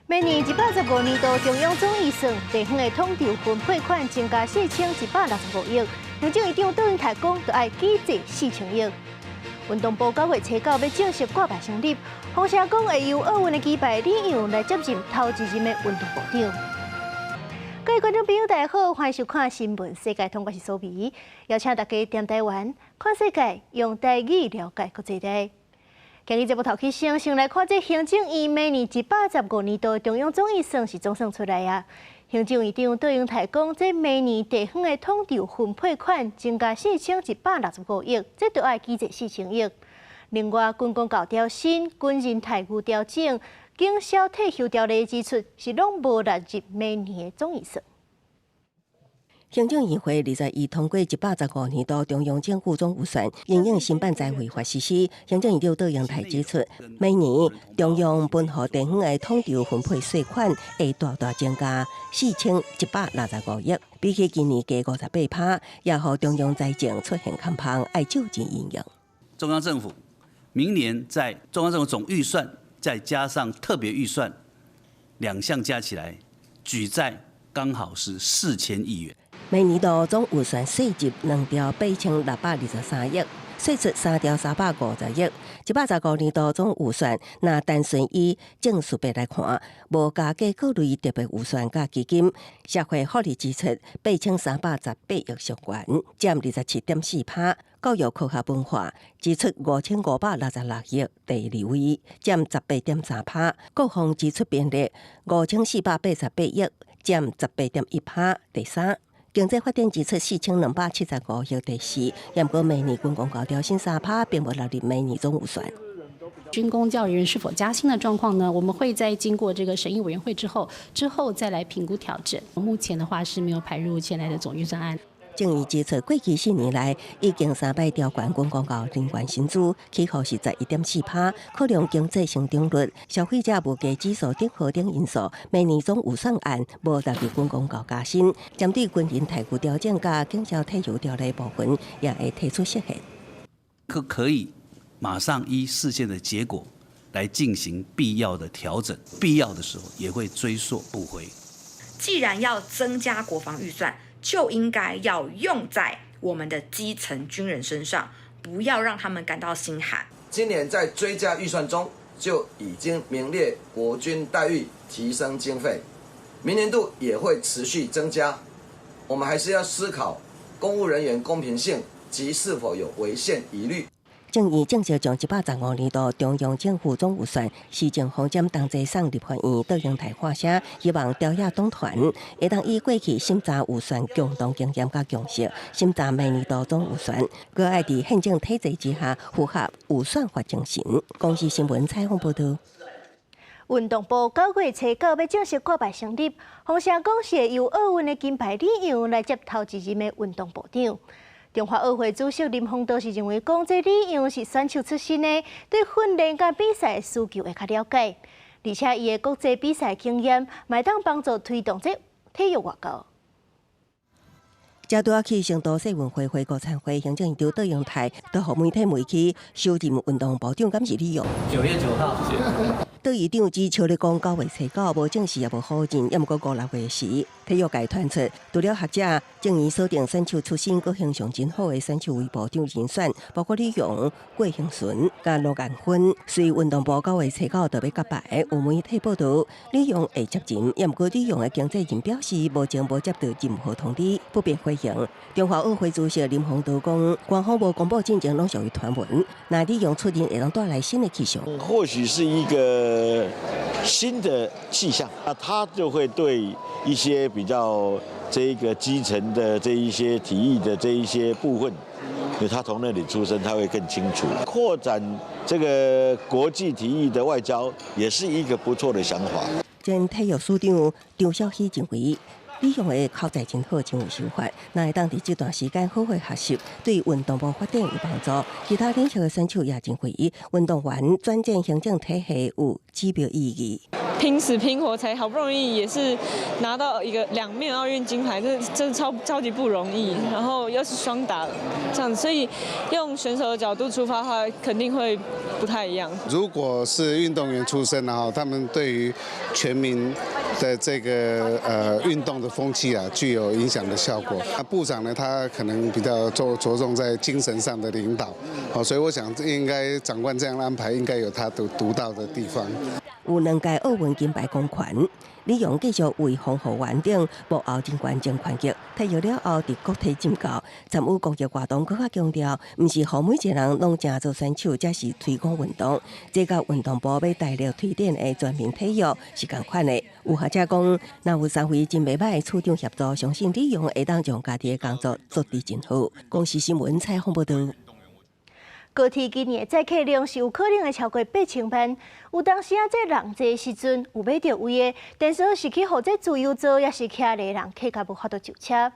明年115年度中央總預算，地方的統籌分配款增加4165億。行政院長卓榮泰講，著愛舉債4000億。運動部9月初9欲正式掛牌成立，風聲講會由奧運的金牌李洋來接任頭一任的運動部長。各位觀眾朋友，大家好，歡迎收看新聞世界通，我是蘇美，邀請大家踮台灣看世界，用台語了解國際大。今日節目頭起先，先來看這行政院明年115年度中央總預算是怎算出來啊？行政院長卓榮泰講，這明年地方的統籌分配款增加4165億，這著愛舉債4000億。另外，軍公教調薪、軍人待遇調整、警消退休條例支出是攏無納入明年的總預算。行政院會21通過115年度中央政府總預算，因應新版財費法實施，行政院長卓榮泰指出，明年中央分予地方的統籌分配稅款會大大增加4165億，比起今年加58%，也予中央財政出現空縫，愛借錢應用。中央政府明年在中央政府總預算再加上特別預算兩項加起來，舉債剛好是4000億元。明年度總預算稅入2兆8623億，歲出3兆350億。115年度總預算，若單純以正數別來看，無加計各類特別預算佮基金，社會福利支出8318億上懸，佔27.4%。教育科學文化支出5566億，第二位，佔18.3%。國防支出編列5488億，佔18.1%，第三。經濟發展支出4275億，第四。毋過明年軍公教調薪3%，並無納入明年總預算。軍公教人員是否加薪的狀況呢？我們會在經過這個審議委員會之後，之後再來評估調整。目前的話是沒有排入現在的總預算案。政院指出，過去4年來已經三擺調懸軍公教人員薪資，起幅是11.4%，考量經濟成長率、消費者物價指數等多種因素，明年總預算案無納入軍公教加薪，針對軍人待遇調整佮警消退休條例部分，也會提出釋憲。可可以馬上依釋憲的結果來進行必要的調整，必要的時候也會追溯補回。既然要增加國防預算，就應該要用在我們的基層軍人身上，不要讓他們感到心寒。今年在追加預算中就已經名列國軍待遇提升經費，明年度也會持續增加。我們還是要思考公務人員公平性及是否有違憲疑慮。政院正式將115年度中央政府總預算施政方針同齊送立法院，卓榮泰發聲，希望朝野黨團會當以過去審查預算共同經驗佮共識，審查明年度總預算，閣愛佇憲政體制之下符合預算法精神。公視新聞採訪報導。運動部9月初9欲正式掛牌成立，風聲講是由奧運的金牌李洋來接頭一任的運動部長。中華奧會主席林鴻道是認為講，這李洋是選手出身的，對訓練佮比賽的需求會較了解，而且伊的國際比賽經驗，嘛會當幫助推動這體育外交。才拄仔去成都世運會回國參會，行政院長卓榮泰都予媒體問起首任運動部長敢是李洋。9月9號。卓院長只笑咧講9月初9無證實也無否認，抑毋過五六月時，體育界傳出，除了學者，政院鎖定選手出身、閣形象真好的選手為部長人選，包括李洋、郭婞淳、佮盧彥芬。隨運動部9月初9就欲揭牌，有媒體報道李洋會接任，抑毋過李洋的經紀人表示，目前無接到任何通知，不便回應。中華奧會主席林鴻道講，官方無公布進前攏屬於傳聞，若李洋出任會當帶來新的氣象。或許是一個新的氣象，那他就會對一些比較這個基層的這一些體育的這一些部分，因為他從那裡出身，他會更清楚。擴展這個國際體育的外交，也是一個不錯的想法。前體育署長張小喜認為，李洋的口才真好，真有手法，若會當佇這段時間好好學習，對運動部發展有幫助。其他領域的選手也認為，運動員轉戰行政體系有指標意義。拼死拼活才好不容易也是拿到一個兩面奧運金牌，這真的超超級不容易。然後又是雙打這樣，所以用選手的角度出發的話，肯定會不太一樣。如果是運動員出身的話，他們對於全民的這個運動的風氣啊，具有影響的效果。那部長呢，他可能比較着重在精神上的領導，好，所以我想應該長官這樣安排，應該有他獨到的地方。有兩屆奧運金牌貢權，李洋繼續為防護員等幕後人員爭權益。退役了後，佇國體執教參與公益活動，閣較強調，毋是予每一個人攏成做選手，才是推廣運動。這佮運動部欲大力推展的全民體育是仝款的。有學者講，若有三位真袂䆀的處長協助，相信李洋會當將家己的工作做得真好。公視新聞採訪報導。高鐵今年的載客量是有可能會超過8000萬。有當時啊，這人濟時陣有欲著位的，但是是去予這自由座，抑是徛咧人客較無法度就車。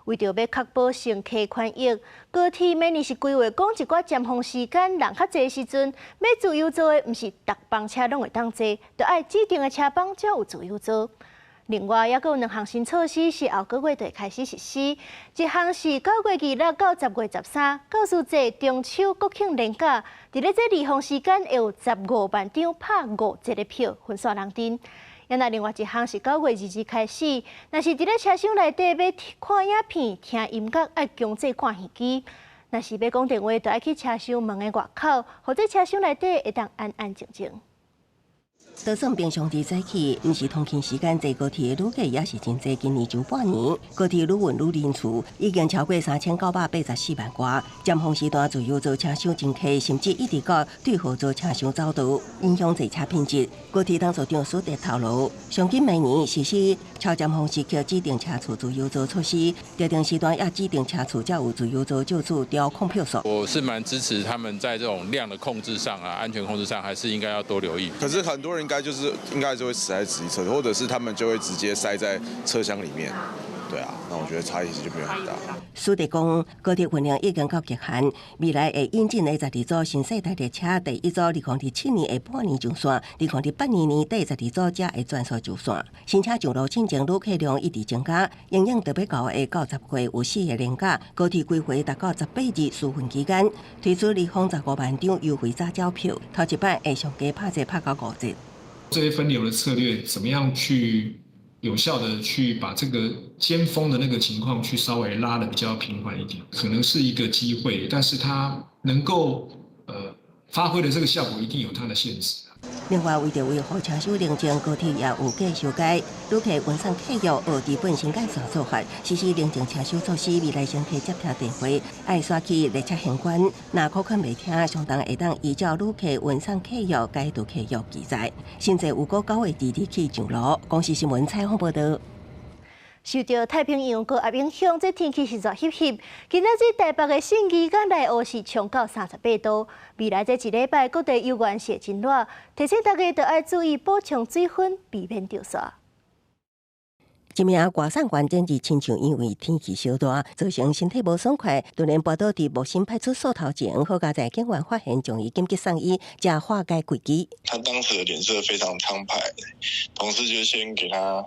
為著欲確保乘客權益，高鐵每年是規劃講一寡尖峰時間人較濟時陣，欲自由座的，毋是逐班車攏會當坐，著愛指定的車班才有自由座。另外，抑閣有兩項新措施是後個月就會開始實施。一項是9月26到10月13，教師節、中秋、國慶連假，佇咧這離峰時間會有15萬張拍5折的票分散人陣。啊若另外一項是9月22開始，若是佇咧車廂內底欲看影片、聽音樂，愛強制掛耳機；若是欲講電話，就愛去車廂門的外口，予這車廂內底會當安安靜靜。就算平常時早起，毋是通勤時間坐高鐵的旅客也是真濟。今年上半年，高鐵旅運旅人次已經超過3984萬外。尖峰時段自由座車廂真客，甚至一直到對號座車廂走道，影響坐車品質。高鐵董事長蘇德透露，上緊明年實施超尖峰時刻指定車次自由座措施，特定時段也指定車次才有自由座就此調控票數。我是蠻支持他們在這種量的控制上啊，安全控制上，還是應該要多留意。可是很多人應該就會死在直車，或者是他們就會直接塞在車廂裡面。對啊，那我覺得差異其實就沒有很大。蘇德講，高鐵運量已經到極限，未來會引進的12組新世代列車，第一組2027年下半年上線，2028年年底12組才會全數上線。新車上路進前，旅客量一直增加，因應特別到下到10月有四個連假，高鐵規劃達到18日紓困期間，推出離峰15萬張優惠早鳥票，頭一擺會上加拍折拍到5折。這些分流的策略，怎麼樣去有效的去把這個尖峰的那個情況去稍微拉得比較平緩一點，可能是一個機會，但是它能夠發揮的這個效果一定有它的限制。另外，為著維護車廂寧靜，高鐵也有計修改旅客運送客約學基本新幹線做法，實施寧靜車廂措施。未來乘客接聽電話，愛刷去列車玄關，若扣款袂聽，相當會當依照旅客運送客約解除契約記載。新制預估9月22起上路。公視新聞採訪報導。受著太平洋高壓影響，這天氣是熱翕翕。今仔日台北的信義佮內湖是衝到38度。未來這一禮拜，各地猶原是會真熱，提醒大家著愛注意補充水分，避免著痧。一名外送員前日親像因為天氣燒熱，造成身體無爽快，突然跋倒佇木心派出所頭前，好佳哉警員發現，將伊緊急送醫，才化解危機。他當時的臉色非常蒼白，同事就先給他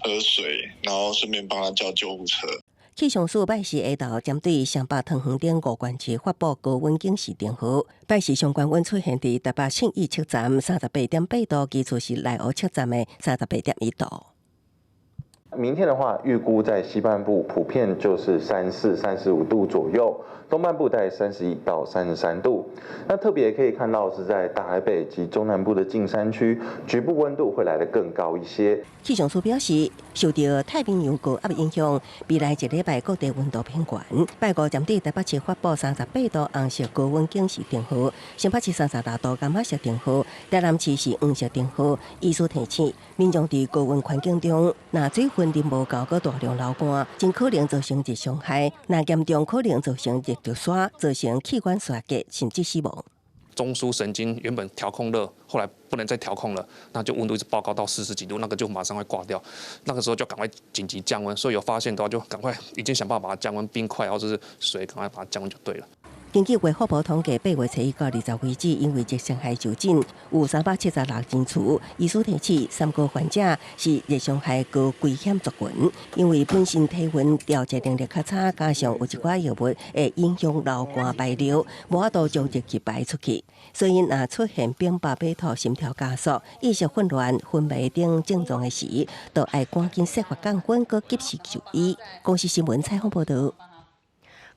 喝水，然後順便幫他叫救護車。氣象署拜四下晝針對雙北桃園等五縣市發布高溫警示燈號。拜四上懸溫出現佇台北信義測站38.8度，其次是內湖測站的38.1度。明天的話，預估在西半部普遍就是34、35度左右，東半部在31到33度。那特別可以看到是在大台北及中南部的近山區，局部溫度會來得更高一些。氣象署表示，受著太平洋高壓影響，未來一禮拜各地溫度偏懸。拜五針對台北市發布38度紅色高溫警示燈號，新北市36度柑仔色燈號，台南市是黃色燈號。醫師提醒民眾佇高溫環境中，若水分啉無夠，閣大量流汗，真可能造成熱傷害。若嚴重可能造成熱著痧，造成器官衰竭，甚至死亡。中樞神經原本調控熱，後來不能再調控了，那就溫度一直報高到40幾度，那個就馬上會掛掉。那個時候就趕快緊急降溫，所以有發現的話就趕快已經想辦法把它降溫，冰塊或者是水，趕快把它降溫就對了。根據衛福部統計，8月初一到20為止，因為熱傷害就診有376人次。醫師提醒，三高患者是熱傷害高危險族群，因為本身體溫調節能力較差，加上有一寡藥物會影響流汗排尿，無法度將熱氣排出去，所以若出現冰白嘔吐、心跳加速、意識混亂、昏迷等症狀的時，就愛趕緊設法降溫，閣及時就醫。公視新聞採訪報導。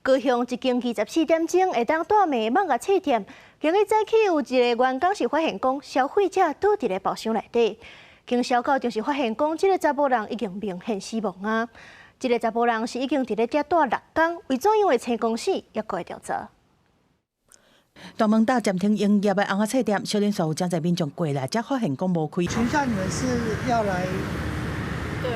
高雄一間24點鐘會當帶麵蠓仔冊店，今日早起有一个員工是發現講消費者倒佇咧包廂內底，經消到就是發現講這个查埔人已經明顯死亡啊！這个查埔人是已經佇咧遮蹛六工，為怎樣會生公死，猶閣會調查。大門大暫停營業的尪仔冊店，小連續有誠濟民眾過來，才發現講無開。請問你們是要來？對。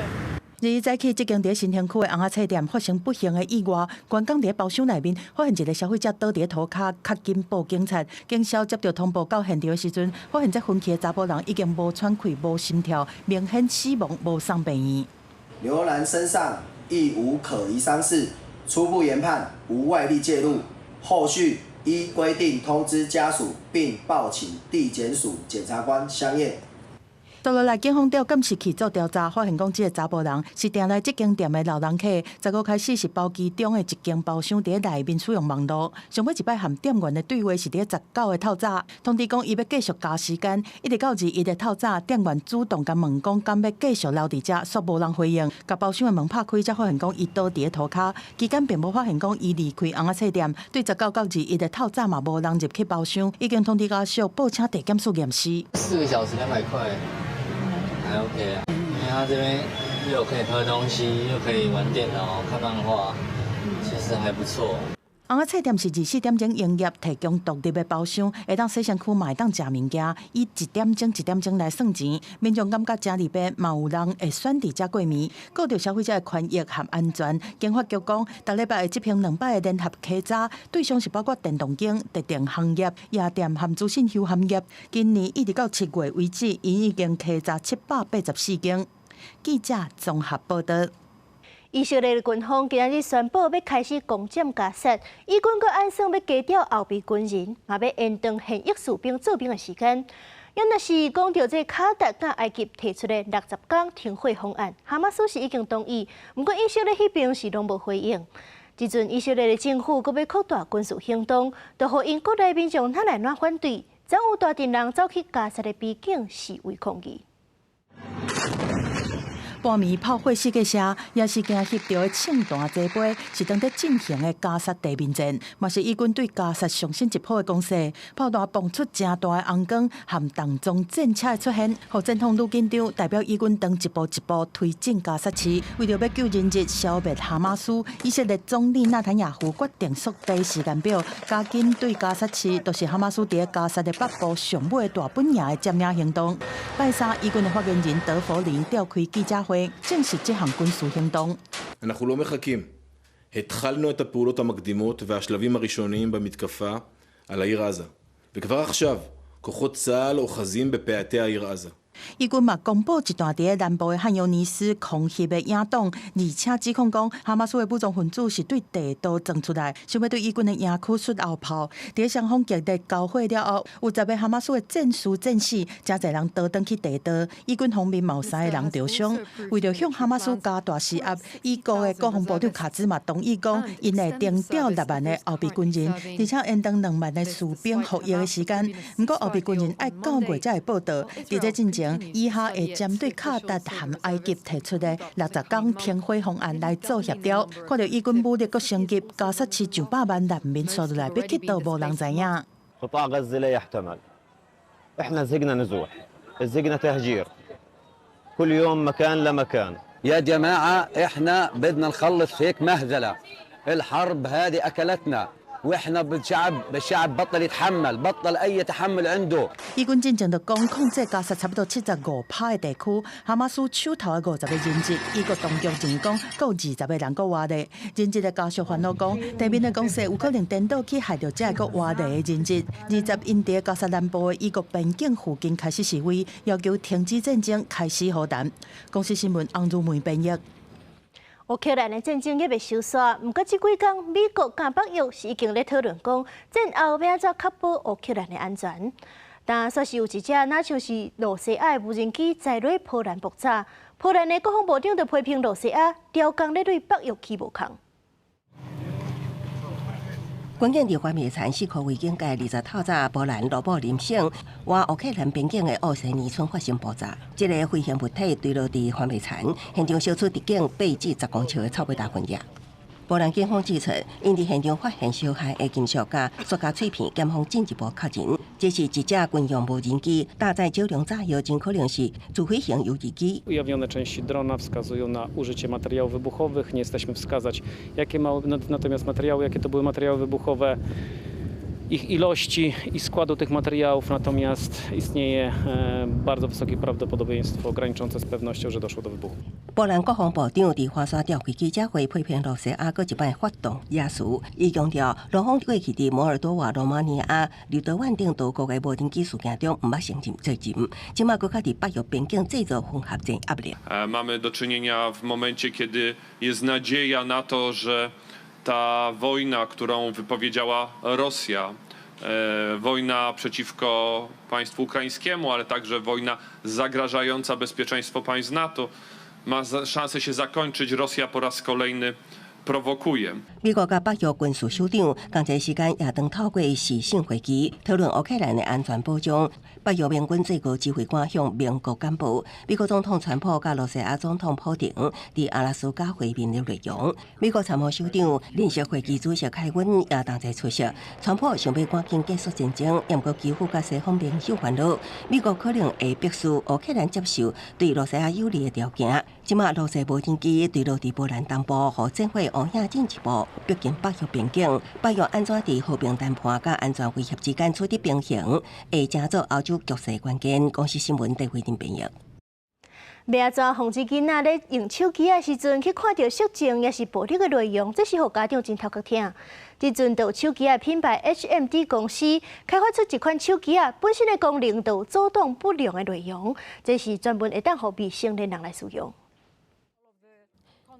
日早起，這間佇新興區的尪仔冊店發生不幸的意外，員工佇包廂內面發現一个消費者倒佇塗跤，較緊報警察。警消接到通報到現場的時陣，發現這昏去的查埔人已經無喘氣、無心跳，明顯死亡，無送病院。劉蘭身上亦無可疑傷勢，初步研判無外力介入，後續依規定通知家屬並報請地檢署檢察官相驗。倒落來，警方調監視器做調查，發現講這个查埔人是定來這間店的老人客。15開始是包其中的一間包廂佇內面使用網路。上尾一擺和店員的對話是佇19的透早，通知講伊欲繼續加時間，一直到21的透早，店員主動共問講敢欲繼續留佇遮，煞無人回應。共包廂的門拍開，才發現講伊倒佇咧塗跤，期間並無發現講伊離開尪仔冊店。對19到21的透早嘛無人入去包廂，已經通知家屬報請地檢署驗屍。4個小時200塊。還 OK 啊，因為他這邊又可以喝東西，又可以玩電腦、看漫畫，其實還不錯。尪仔冊店是24點鐘營業，提供獨立的包廂，會當洗身軀，嘛會當食物件，以一點鐘一點鐘來算錢。民眾感覺誠利便，嘛有人會選佇遮過暝，顧著消費者的權益和安全。經發局講，逐禮拜會執行兩擺的聯合稽查，對象是包括電動間、特定行業、夜店和資訊休閒業。今年一直到7月為止，𪜶已經稽查784間。記者綜合報導。以色列軍方今日宣布欲開始攻佔加薩，以軍閣按算欲加調後備軍人，嘛欲延長現役士兵做兵的時間。猶若是講著這卡達佮埃及提出的60工停火方案，哈馬斯是已經同意，毋過以色列彼邊是攏無回應。這陣以色列的政府閣欲擴大軍事行動，就予𪜶國內民眾哪來哪反對，昨有大陣人走去加薩的邊境示威抗議。半暝炮火四界聲，也是驚翕著的聖誕祭杯，是當佇進行的加薩地面戰，嘛是以軍對加薩上新一波的攻勢。炮彈爆出誠大的紅光，和重裝戰車的出現，予戰況愈緊張，代表以軍當一步一步推進加薩市。為著欲救人質、消滅哈馬斯，以色列總理納坦雅胡決定縮短時間表，加緊對加薩市，就是哈馬斯佇加薩的北部上尾大本營的佔領行動。拜三，以軍的發言人德弗林召開記者會。證實這項軍事行動。 אנחנו לא מחכים. התחלנו את הפעולות המקדימות והשלבים הראשוניים במתקפה על העיר עזה. וכבר עכשיו כוחות צה"ל אוחזים בפאתי העיר עזה. 以軍嘛公布一段佇南部的漢尤尼斯空襲的影檔，而且指控講哈馬斯的武裝分子是對地道鑽出來，想欲對以軍的營區出後炮。佇雙方激烈交火了後，有10個哈馬斯的戰士戰死，誠濟人逃轉去地道。以軍方面嘛有三个人著傷。為著向哈馬斯加大施壓，以國的國防部長卡茲嘛同意講，𪜶會徵調6萬的後備軍人，而且延長2萬的士兵服役的時間。毋過後備軍人愛9月才會報到。佇這進前，以哈會針對卡達和埃及提出的60工停火方案來做協調。看著以軍武力閣升級，加薩市上百萬難民紲落來欲去佗無人知影。 قطاع غزة لا يحتمل. احنا زهقنا نزوح، زهقنا تهجير. كل يوم مكان لمكان. يا جماعة احنا بدنا نخلص هيك مهزلة. الحرب هذه أكلتنا. واحنا بالشعب الشعب بطل يتحمل، بطل اي تحمل عنده。以軍進前就講控制加薩差不多75趴的地區，哈馬斯手頭的50個人質，以國當局認為講，閣有20個人閣活咧。人質的家屬煩惱講，地面的攻勢有可能顛倒去害著這個閣活咧的人質。20𪜶佇加薩南部的以國邊境附近開始示威，要求停止戰爭，開始和談。公視新聞翁如梅編譯。烏克蘭的戰爭猶未收煞，毋過這幾工美國佮北約是已經咧討論講，戰後欲按怎確保烏克蘭的安全。但煞是有一隻若像是露西亞的無人機載落波蘭爆炸，波蘭的國防部長就批評露西亞刁工咧對北約起無空。軍警佇華米田四箍圍警界20透早，波蘭盧布林省倚烏克蘭邊境的奧西尼村發生爆炸。這个飛行物體墜落佇華米田，現場燒出直徑8至10公尺的臭味大混液。波蘭警方指出，𪜶佇現場發現燒害的金屬佮塑膠碎片，檢方進一步確認，這是一隻軍用無人機，搭載少量炸藥，真可能是自費型遊擊機。 Ujawnione części drona wskazują na użycie materiałów wybuchowych. Nie jesteśmy wskazać, jakie ma, natomiast materiały, jakie to były materiały wybuchowe, ich ilości i składu tych materiałów, natomiast istnieje bardzo wysokie prawdopodobieństwo graniczące z pewnością, że doszło do wybuchu. 波蘭國防部長佇華沙召開記者會，批評羅西亞閣一擺發動野事，伊強調，雙方過去佇摩爾多瓦、羅馬尼亞、立陶宛等多國的無人機事件中，毋捌承認責任，這馬閣較佇北約邊境製造混合戰壓力。 Mamy do czynienia w momencie, kiedy jest nadzieja na to, że ta wojna, którą wypowiedziała Rosja, wojna przeciwko państwu ukraińskiemu, ale także wojna zagrażająca bezpieczeństwu państw NATO, ma szansę się zakończyć. Rosja po raz kolejny prowokuje. 美國佮北約軍事首長仝一時間也當透過視訊會議討論烏克蘭的安全保障。北約盟軍最高指揮官向盟國簡報，美國總統川普佮羅西亞總統普廷佇阿拉斯加會面的內容。美國參謀首長聯席會議主席凱文也同齊出席。川普想欲趕緊結束戰爭，毋過基輔佮西方盟友煩惱，美國可能會迫使烏克蘭接受對羅西亞有利的條件。這馬羅西無人機墜落佇波蘭東部，予戰火烏影進一步逼近北約邊境。北約按怎佇和平談判佮安全威脅之間取得平衡，會成做歐洲局勢關鍵。公視新聞戴慧玲編譯。欲按怎防止囡仔咧用手機的時陣去看著色情抑是暴力的內容，這是予家長真頭殼疼。這陣就手機仔品牌 HMD 公司開發出一款手機仔，本身的功能就阻擋不良的內容，這是專門會當予未成年人來使用。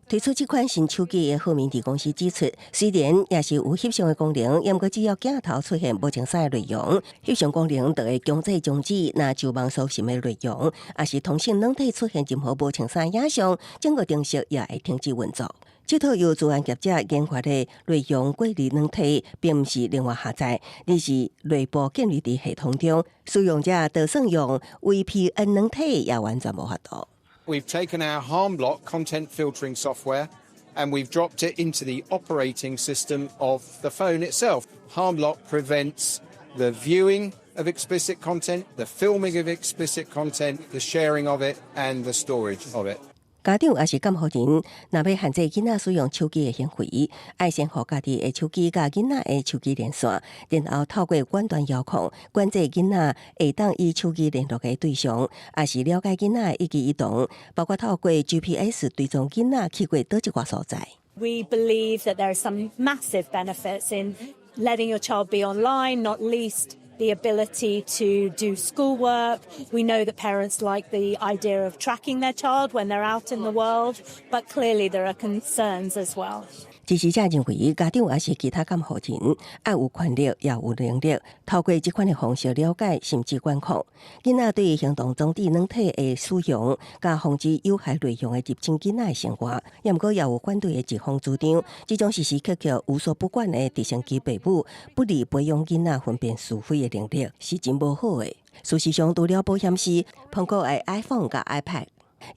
推出這款新手機的浩明迪公司指出，雖然也是有翕相的功能，毋過只要鏡頭出現無穿衫的內容，翕相功能就會強制終止。若就網搜尋的內容，抑是通訊軟體出現任何無穿衫影像，整個程式也會停止運作。這套由資安業者研發的內容過濾軟體，並毋是另外下載，而是內部建立佇系統中，使用者就算用 VPN 軟體也完全無法度。 We've taken our HarmBlock content filtering software and we've dropped it into the operating system of the phone itself. HarmBlock prevents the viewing of explicit content, the filming of explicit content, the sharing of it, and the storage of it. 家長抑是監護人，若欲限制囡仔使用手機的行為，愛先予家己的手機佮囡仔的手機連線，然後透過遠端遙控管制囡仔會當以手機聯絡的對象，抑是了解囡仔的一舉一動，包括透過 GPS 追蹤囡仔去過佗一寡所在。 We believe that there are some massive benefits in letting your child be online, not least the ability to do schoolwork. We know that parents like the idea of tracking their child when they're out in the world, but clearly there are concerns as well. 支持者認為，家長抑是其他監護人，愛有權力也有能力，透過這款的方式了解甚至管控囡仔對行動裝置軟體的使用，佮防止有害內容的入侵囡仔的生活。毋過也有反對的一方主張，這種時時刻刻無所不管的直升機爸母，不利培養囡仔分辨是非的能力，是真無好的。事實上，除了保險絲，蘋果的 iPhone 佮 iPad，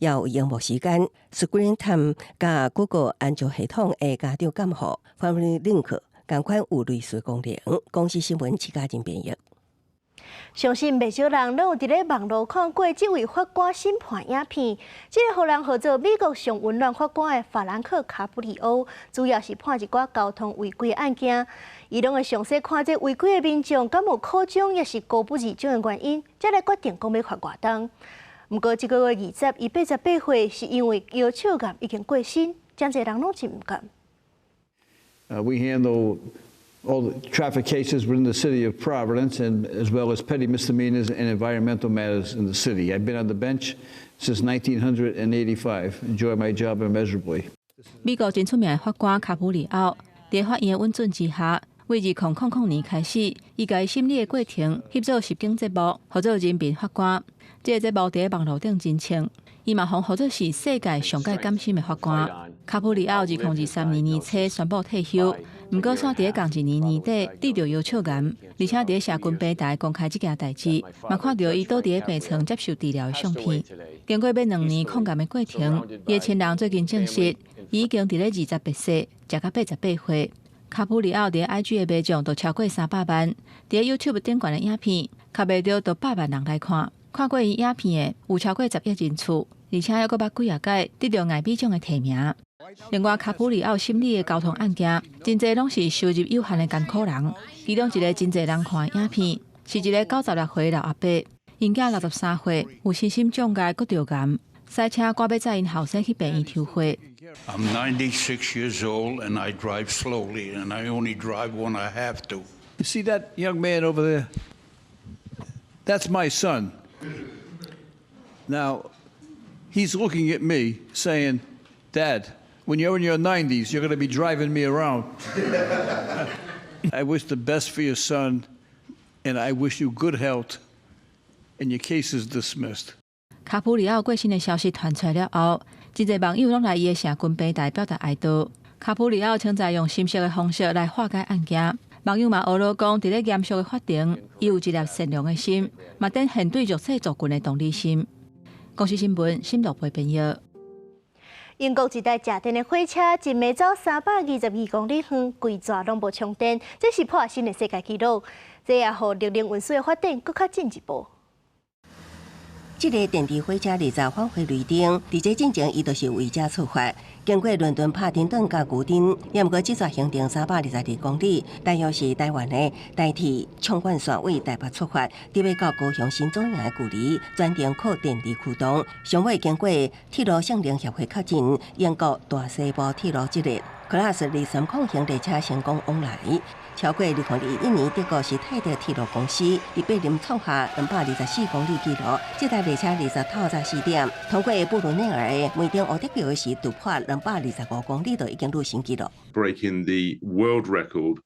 也有螢幕時間、Screen Time 佮 Google 安卓系統的家長監護、Family Link，仝款有類似功能。公視新聞徐家仁編譯。相信袂少人攏有佇咧網路看過這位法官審判影片，這个予人號做美國上溫暖法官的法蘭克卡布里歐，主要是判一寡交通違規案件。伊攏會詳細看這違規的民眾敢有考獎，抑是高不二獎的原因，才來決定講欲罰偌重。毋過這个月20，伊88歲，是因為腰手癌已經過身，真濟人攏真毋甘。 We handle all the traffic cases within the city of Providence, and as well as petty misdemeanors and environmental matters in the city. I've been on the bench since 1985. Enjoy my job immeasurably. 美國真出名的法官卡普里奧，佇法院的允准之下，對2000年開始，伊共伊審理的過程翕做實境節目，號做人民法官。這个節目佇網路頂真衝，伊嘛予號做是世界上蓋甘心的法官。卡普里奧2023年年初宣布退休，毋過煞佇仝一年年底得著腰鞘癌，而且佇社群平台公開這件代誌，嘛看著伊倒佇病床接受治療的相片。經過欲2年抗癌的過程，伊的親人最近證實，伊已經佇咧28歲，食到88歲。卡普里奧佇 IG 的買獎都超過300萬，佇 YouTube 頂懸的影片，較袂著都100萬人來看。看過伊影片的有超過10億人次，而且猶閣捌幾仔擺得著艾美獎的提名。另外，卡普里奧審理的交通案件，真濟攏是收入有限的艱苦人。其中一个真濟人看的影片，是一个96歲老阿伯，𪜶囝63歲，有身心障礙，閣著癌，賽車趕欲載𪜶後生去病院抽血。 I'm 96 years old and I drive slowly and I only drive when I have to. You see that young man over there? That's my son. Now, he's looking at me saying, "Dad, when you're in your 90s, you're going to be driving me around." I wish the best for your son, and I wish you good health, and your case is dismissed. 卡普里奧過身的消息傳出來了後，真濟網友攏來伊的社群平台表達哀悼。卡普里奧稱讚用心適的方式來化解案件，網友嘛學囉講，佇咧嚴肅的法庭，伊有一粒善良的心，嘛展現對弱勢族群的同理心。公視新聞，新樂貝編譯。英國一台食電的火車，一暝走322公里遠，規逝攏無充電，這是破新的世界紀錄。這也予綠能運輸的發展閣較進一步。這个電池火車二十返回雷丁，佇這進前，伊就是為這出發，經過倫敦帕丁頓佮牛津，也毋過這逝行程322公里，大約是台灣的台鐵縱貫線對台北出發，佇欲到高雄新莊營的距離，全程靠電池驅動。上尾經過鐵路性能協會確認，英國大西部鐵路這个 Class 230型列車成功往來。超過2021年，德國施泰德鐵路公司佇柏林創下224公里紀錄。這台列車二十透早4點，通過布魯內爾的梅丁烏德橋時，突破225公里，就已經錄新紀錄。 Breaking the world record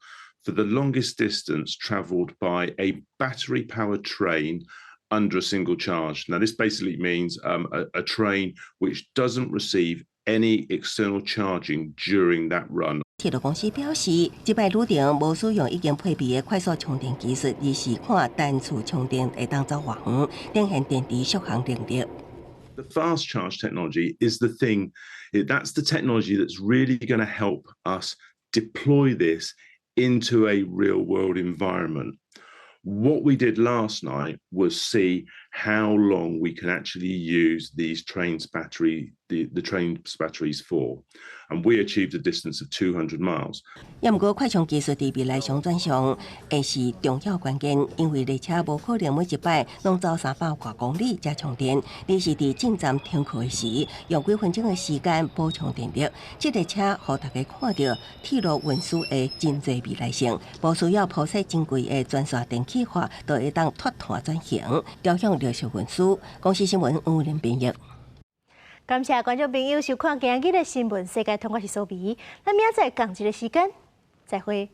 for the longest distance travelled by a battery-powered train under a single charge. Now, this basically means a train which doesn't receive any external charging during that run. 鐵路公司表示，這擺旅程無使用已經配備的快速充電技術，而是看單次充電會當走偌遠，展現電池續航能力。 The fast charge technology is the thing. That's the technology that's really going to help us deploy this into a real world environment. What we did last night was see how long we can actually use these trains battery, the train's batteries for, and we achieved a distance of 200 miles. 也毋過快充技術佇未來商轉上會是重要關鍵，因為列車無可能每一擺攏走300外公里才充電，而是佇進站停靠時，用幾分鐘的時間補充電力。這个車予大家看著鐵路運輸的真濟未來性，無需要鋪設真貴的專線電氣化，就會當脫碳轉型，朝向綠色運輸。公視新聞吳林編譯。感謝觀眾朋友收看今日的新聞世界通，我是蘇比，咱明仔載仝一个時間，再會。